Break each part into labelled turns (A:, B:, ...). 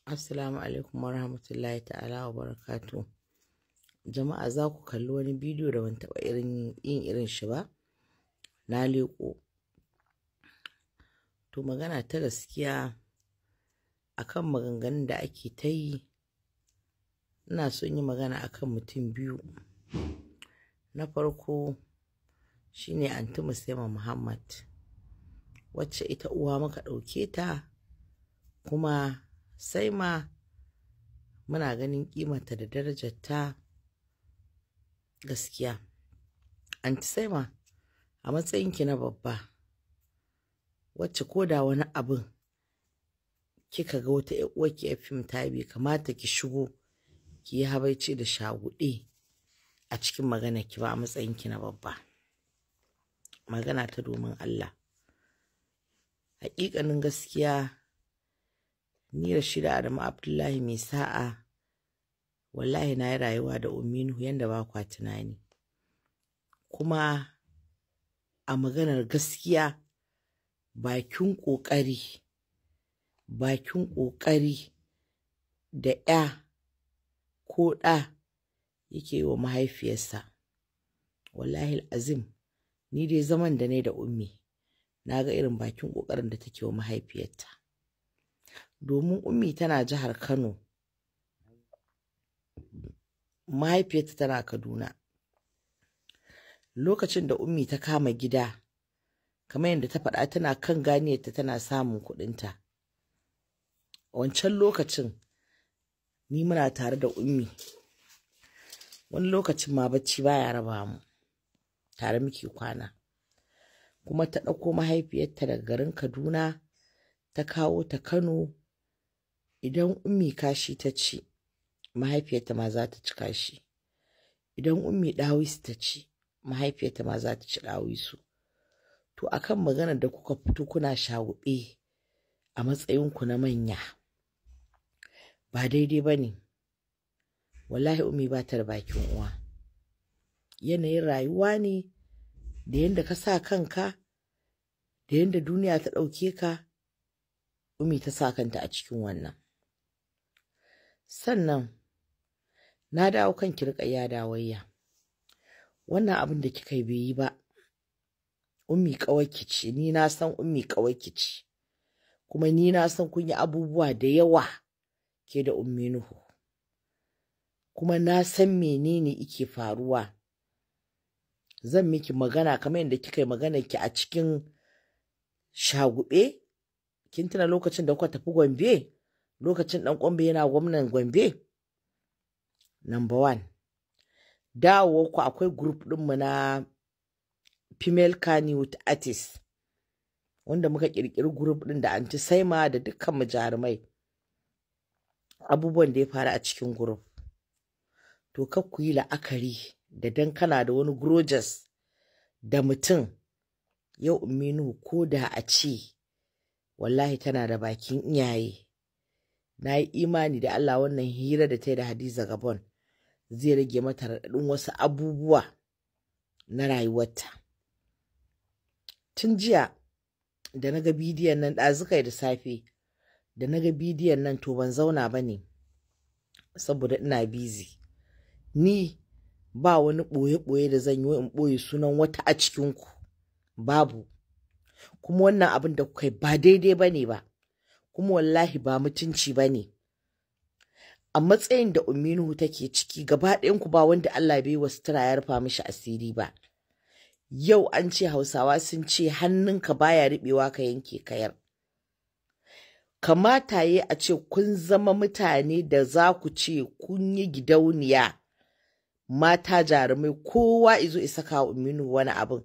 A: Assalamu alaikum warahmatullahi ta'ala wa barakatu. Jama'a, za ku kalli wani bidiyo da ban taɓa irin yin irin shi ba. Na leƙo. To, magana ta gaskiya akan maganganun da ake ta yi, ina son yi magana akan mutum biyu. Na farko shine Anti Musaima Muhammad, wacce ita uwa muka ɗauke ta, kuma sai ma muna ganin ƙimarta da darajarta gaskiya. Anti Saima, a matsayinki na babba, wacce ko da wani abin kika ga wata uwarki yar fim ta bai kamata ki shigo ki yi habaici da shaguɗe a cikin magana ki ba, a matsayinki na babba. Magana ta domin Allah. Haƙiƙanin gaskiya, ni Rashida Adamu Abdullahi mai sa'a, wallahi na yi rayuwa da Ummi yanda ba kwa tunani. Kuma a maganar gaskiya, bakin ƙoƙari, bakin ƙoƙari da ‘ya ko ɗa yake yi wa mahaifiyarsa. Wallahi azim, ni dai zaman da ne da Ummi, na ga irin bakin ƙoƙarin da take wa mahaifiyarta. Domin Ummi tana jihar Kano, mahaifiyarta tana Kaduna. Lokacin da Ummi ta kama gida, kamar yadda ta faɗa, tana kan ganiyarta tana samun kuɗinta. Wancan lokacin ni muna tare da Ummi. Wani lokacin ma bacci baya raba mu, tare muke kwana. Kuma ta ɗauko mahaifiyarta daga garin Kaduna ta kawo ta Kano. Idan Ummi kashi ta ci, mahaifiyarta ma za ta ci kashi. Idan Ummi ɗawisu ta ci, mahaifiyarta ma za ta ci ɗawisu. To, akan maganar da kuka fito kuna shagube a matsayinku na manya, ba daidai ba ne. Wallahi Ummi ba ta da bakin uwa. Yanayin rayuwa ne da yanda ka sa kanka, da yanda duniya ta ɗauke ka, Ummi ta sa kanta a cikin wannan. Sannan na dawo kan ki Ruƙayya Dawayya. Wannan abin da kika yi bai yi ba. Ummi ƙawarki ce, ni na san Ummi ƙawarki ce. Kuma ni na san kun yi abubuwa da yawa ke da Ummi Nuhu. Kuma na san menene ike faruwa. Zan miki magana kamar yadda kika yi maganar ki a cikin shagube. Kin tuna lokacin da kuka tafi Gombe? Lokacin ɗan Gombe yana gwamnan Gombe? Number one. Dawo ku akwai group ɗinmu na Female Kannywood Artist, wanda muka ƙirƙiri group ɗin da Anti Saima da dukkan mu jarumai. Abubuwan da ya faru a cikin group. To, kar ku yi la'akari da dan kana da wani grudges da mutum. Yau Ummi Nuhu, ko da a ce wallahi tana da bakin iyaye, na yi imani da Allah wannan hira da ta yi da Hadiza Gabon zai rage mata raɗaɗin wasu abubuwa na rayuwarta. Tun jiya da na ga bidiyon nan, ɗazukai da safe da na ga bidiyon nan, to ban zauna ba ne saboda ina busy. Ni ba wani ɓoye-ɓoye da zan yi in ɓoye sunan wata a cikinku, babu. Kuma wannan abin da kuka yi ba daidai ba ne ba, kuma wallahi ba mutunci ba ne. A matsayin da Ummi Nuhu take ciki, gaba ɗayanku ba wanda Allah bai wa sutura ya rufa mishi asiri ba. Yau an ce Hausawa sun ce hannunka baya riɓewa ka yanke kayar. Kamata ya a ce kun zama mutane da za ku ce kun yi gidauniya mata jarumai, kowa izo isa kawo Ummi Nuhu wani abin.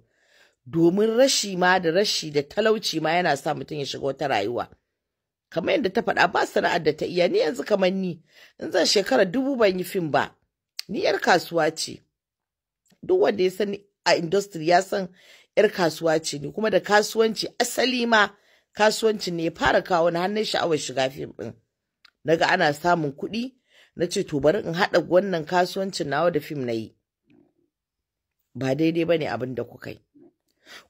A: Domin rashi ma da rashi da talauci ma yana sa mutum ya shiga wata rayuwa. Kamar yadda ta faɗa, ba sana'ar da ta iya. Ni yanzu kamar ni, in zan shekara 1000 ban yi fim ba, ni yar kasuwa ce. Duk wanda ya sani a industry ya san yar kasuwa ce ni, kuma da kasuwanci asali ma kasuwancin ne ya fara kawo na hannun sha'awar shiga fim ɗin. Naga ana samun kuɗi, na ce to bari in haɗa wannan kasuwancin nawa da fim na yi. Ba daidai ba ne abin da kuka yi.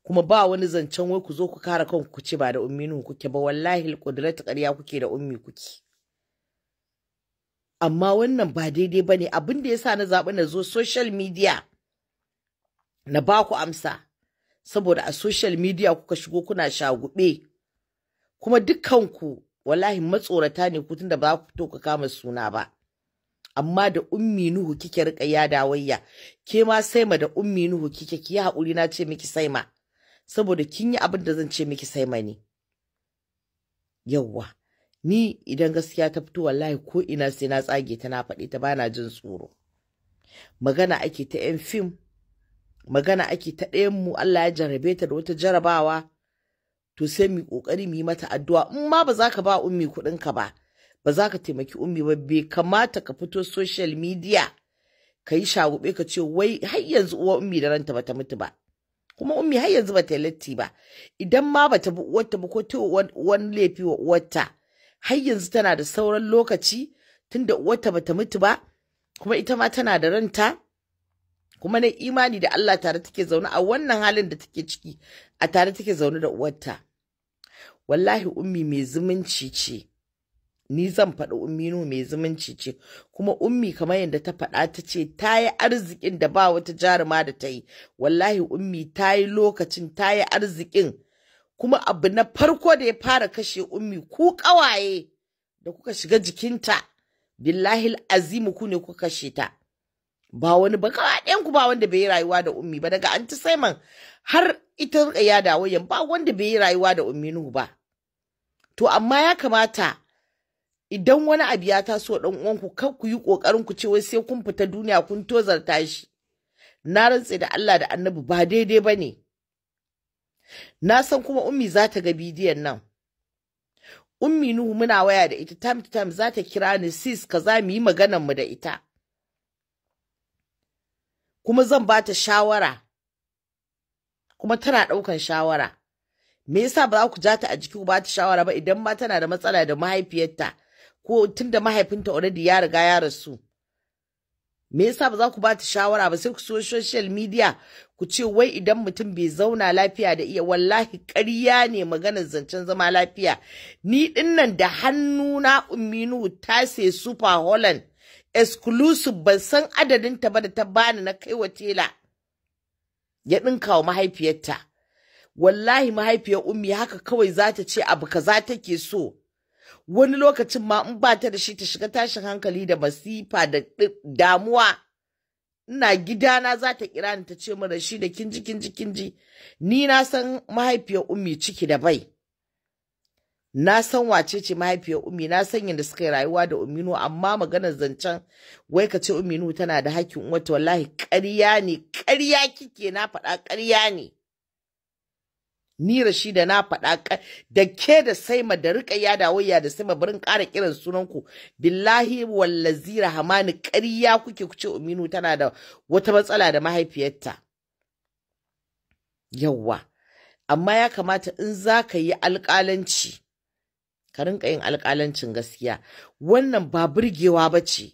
A: Kuma ba wani zancen wai ku zo ku kare kanku ku ce ba da Ummi Nuhu kuke ba. Wallahi ƙudrat, ƙarya kuke, da Ummi kuke. Amma wannan ba daidai ba ne. Abin da ya sa na zaɓi na zo social media na ba ku amsa, saboda a social media kuka shigo kuna shagube, kuma dukkanku wallahi matsorata ne ku, tunda ba ku fito ku kama suna ba. Amma da Ummi Nuhu kike rika yada wayya, ke ma Saima da Ummi Nuhu kike, ki yi haƙuri na ce miki Saima, saboda kin yi abin da zan ce miki Saima ne. Yawwa, ni idan gaskiya ta fito wallahi ko ina sai na tsage ta na faɗi ta, bana jin tsoro. Magana ake ta 'yan fim, magana ake ta ɗayan mu, Allah ya jarrabe ta da wata jarabawa, to sai mu kokari mu yi mata addu'a. In ma ba za ka ba Ummi kuɗin ka ba, ba za ka taimaki Ummi ba, bai kamata ka fito social media ka yi shagube ka ce wai har yanzu uwa Ummi da ranta bata mutu ba, kuma Ummi har yanzu bata yi latti ba. Idan ma bata bi uwarta ba ko ta wani laifi wa uwarta, har yanzu tana da sauran lokaci tunda uwarta bata mutu ba, kuma ita ma tana da ranta, kuma na imani da Allah tare take zaune a wannan halin da take ciki, a tare take zaune da uwarta. Wallahi Ummi mai zumunci ce, ni zan faɗi Ummi Nuhu mai zumunci ce. Kuma Ummi kamar yadda ta faɗa ta ce ta yi arzikin da ba wata jaruma da ta yi. Wallahi Ummi ta yi lokacin ta yi arzikin. Kuma abu na farko da ya fara kashe Ummi, ku ƙawaye da kuka shiga jikinta, billahi azimu ku ne kuka kashe ta, ba wani ba. Gaba ku ba wanda bai yi rayuwa da Ummi ba, daga Anti Simon har ita Rukayya da wayan, ba wanda bai yi rayuwa da Ummi Nuhu ba. To amma ya kamata idan wani abu ya taso dan uwanku, kar ku yi kokarin ku ce wai sai kun fita duniya kun tozarta shi. Na rantse da Allah da Annabi ba daidai bane. Na san kuma Ummi za ta ga bidiyon nan. Ummi Nuhu muna waya da ita time to time, za ta kira ni, sis kaza, mu yi maganar mu da ita. Kuma zan ba ta shawara, kuma tana ɗaukan shawara. Me yasa ba za ku ja ta a jiki ku ba ta shawara ba, idan ma tana da matsala da mahaifiyarta, ko tunda mahaifinta already ya riga ya rasu? Me yasa ba za ku ba ta shawara ba? Sai ku so social media ku ce wai idan mutum bai zauna lafiya da iya, wallahi ƙarya ne maganar zancen zama lafiya. Ni dinnan da hannuna Ummi Nuhu ta sai Super Holland exclusive, ban san adadin ta ba, da ta bani na kai wa tela ya ɗinka wa mahaifiyarta. Wallahi mahaifiyar Ummi haka kawai za ta ce abu kaza take so. Wani lokacin ma in ba ta da shi ta shiga tashin hankali da masifa da damuwa. Ina gidana za ta kira ni ta ce min, Rashida, kinji kinji kinji. Ni na san mahaifiyar Ummi ciki da bai. Na san wace ce mahaifiyar Ummi, na san yadda suka yi rayuwa da Ummi Nuhu. Amma maganar zancen wai ka ce Ummi Nuhu tana da hakkin uwarta, wallahi ƙarya ne, ƙarya kike, na faɗa ƙarya ne. Ni Rashida na faɗa, da ke da Saima da Rukayya da wayya da Saima, barin ƙara kiran sunanku, billahi wallazi rahamani ƙarya kuke ku ce Ummi Nuhu tana da wata matsala da mahaifiyarta. Yawwa, amma ya kamata in za ka yi alƙalanci, ka rinka yin alƙalancin gaskiya. Wannan ba burgewa ba ce,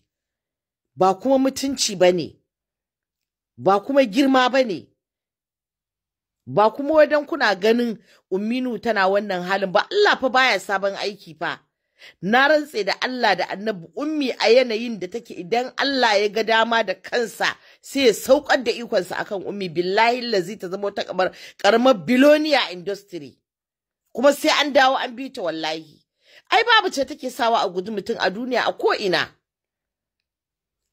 A: ba kuma mutunci ba ne, ba kuma girma ba ne, ba kuma wadan kuna ganin Ummi Nuhu tana wannan halin ba. Allah fa baya sabon aiki fa. Na rantse da Allah da Annabi, Ummi a yanayin da take, idan Allah ya ga dama da kansa sai ya saukar da ikonsa akan Ummi, billahi lazi ta zama wata kamar karamar billionaire industry, kuma sai an dawo an bi ta. Wallahi ai babu ce take sawa a guji mutum a duniya a ko ina.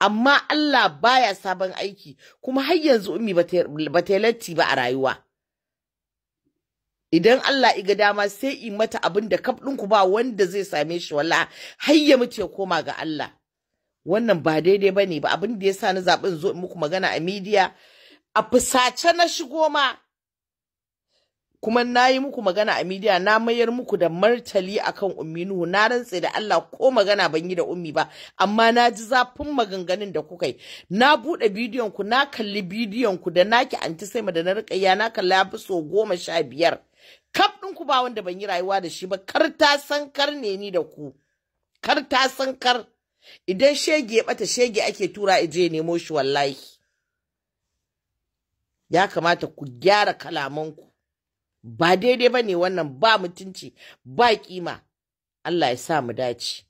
A: Amma Allah baya sabon aiki, kuma har yanzu Ummi bata latti ba a rayuwa. Idan Allah iga dama sai i mata abin da kaf ɗinku ba wanda zai same shi, walla har ya mutu ya koma ga Allah. Wannan ba daidai bane ba. Abin da yasa na zaɓi in zo in muku magana a media, a fusace na shigo ma, kuma na yi muku magana a media, na mayar muku da martali akan Ummi Nuhu. Na rantse da Allah ko magana ban yi da Ummi ba, amma na ji zafin maganganun da kuka yi. Na buɗe bidiyon ku, na kalli bidiyon ku da naki Anti Saima da na Rukayya, na kalla ya fi so 15. Kaf ɗin ku ba wanda ban yi rayuwa da shi ba. Kar ta san kar ne ni da ku, kar ta san kar. Idan shege ya bata, shege ake tura ije nemo shi. Wallahi ya kamata ku gyara kalamanku, ba daidai ba ne wannan, ba mutunci ba kima. Allah ya sa mu dace.